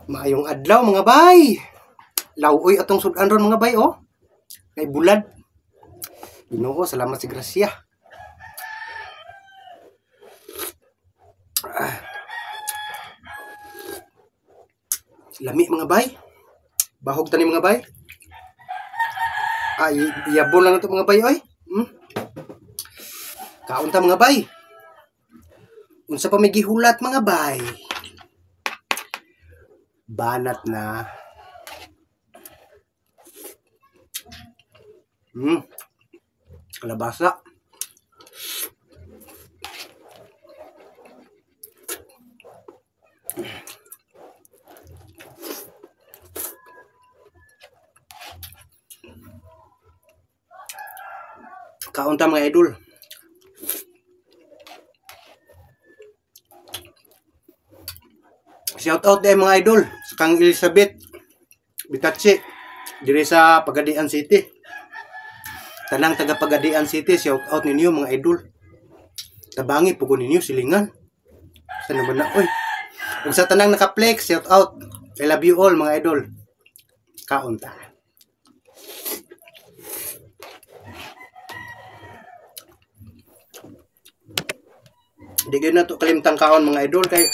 Maayong adlaw, mga bay. Lawoy atong sudan ron, mga bay, oh. Kay bulad. Ginoo, salamat sa grasya. Ah. Lami, mga bay. Bahog tani, mga bay. Ay, iyabon lang ito, mga bay, oy. Kaon ta, mga bay. Unsa pa may gihulat, mga bay? Banat na. Kalabasa. Kaon ta, mga idol. Shout out din, mga idol, sa kang Elizabeth Bitachi diri sa Pagadian City. Tanang taga Pagadian City, shout out ninyo, mga idol. Tabangi pugon ninyo silingan. Sa naman na oy. Ug sa tanang naka-flex, shout out. I love you all, mga idol. Kaon ta. Di gyud na to kalimtang kaon, mga idol, kay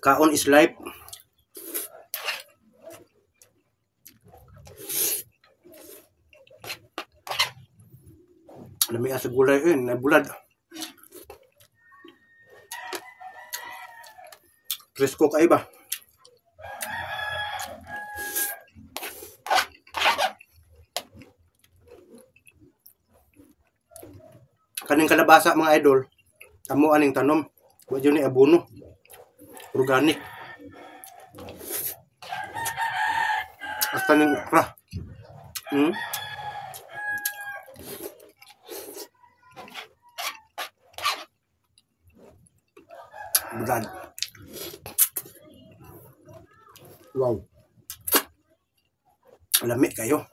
kaon is life. Lami sa gulay eh, nabulad. Presko kay ba? Kaning kalabasa, mga idol, amo aning tanom, wa jud ni abono. Organic. Hasta ning okra. Bulad. Wow. Lami kayo.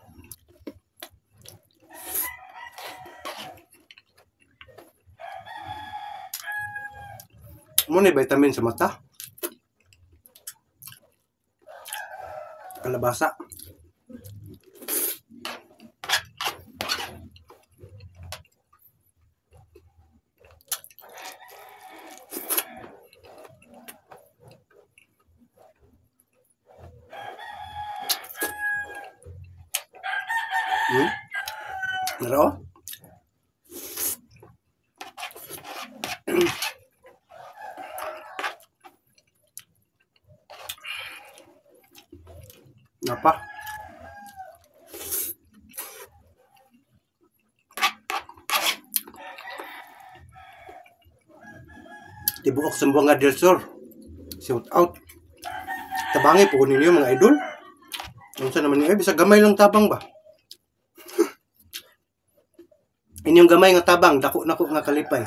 Mo ni vitamin sa mata. Kalabasa. Naro? Napa? Tibuok Zamboanga del Sur. Shout out. Tabangi po ninyo, mga idol. Unsa naman niyo, bisag gamay lang tabang ba? Inyong gamay nga tabang, dako nako nga kalipay.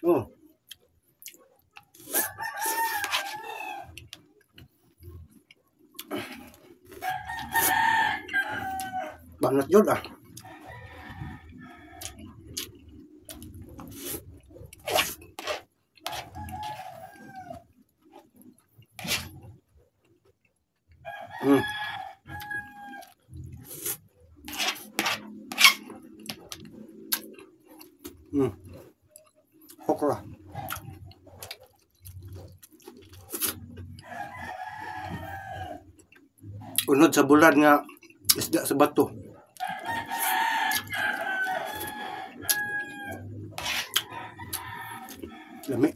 Oh. Banat jud ah. Okra. Unod sa bulad nga isda sa bato. Lami.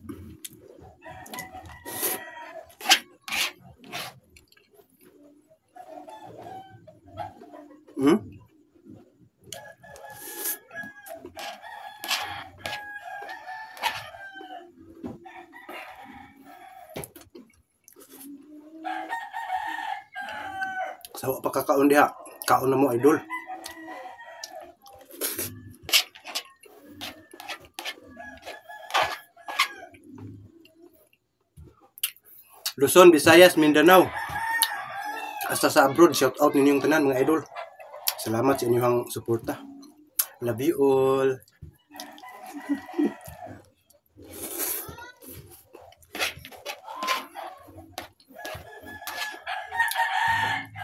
Sawa pa kakaon diha. Kaon na mo, idol. Luzon, Visayas, Mindanao. Hasta sa abroad, shout out ninyong tanan, mga idol. Salamat sa inyong suporta. Love you all.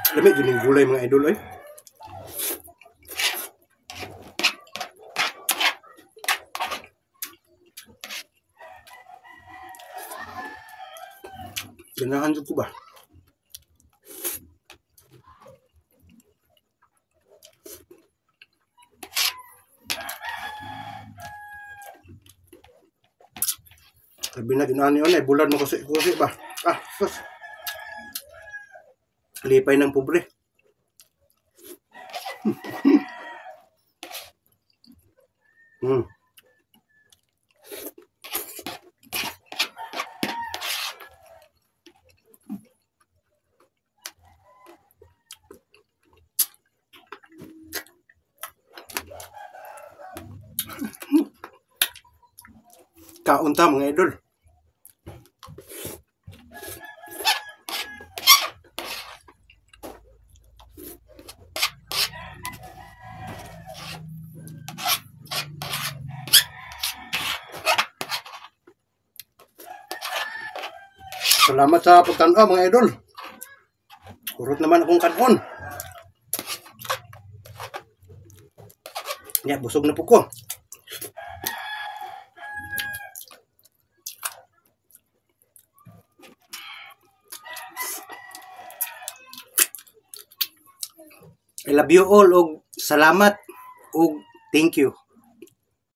Lami jud ning gulay, mga idol, oy. Ganahan jud ko ba? Sabi na ginani yun eh, bulad mo kusi-kusi ba? Ah, sus. Lipay ng pobre. Kaon ta, mga idol. Salamat sa pagtanaw, mga idol. Kurot naman akong kanon. Ya, busog na po ko. I love you all og salamat og thank you.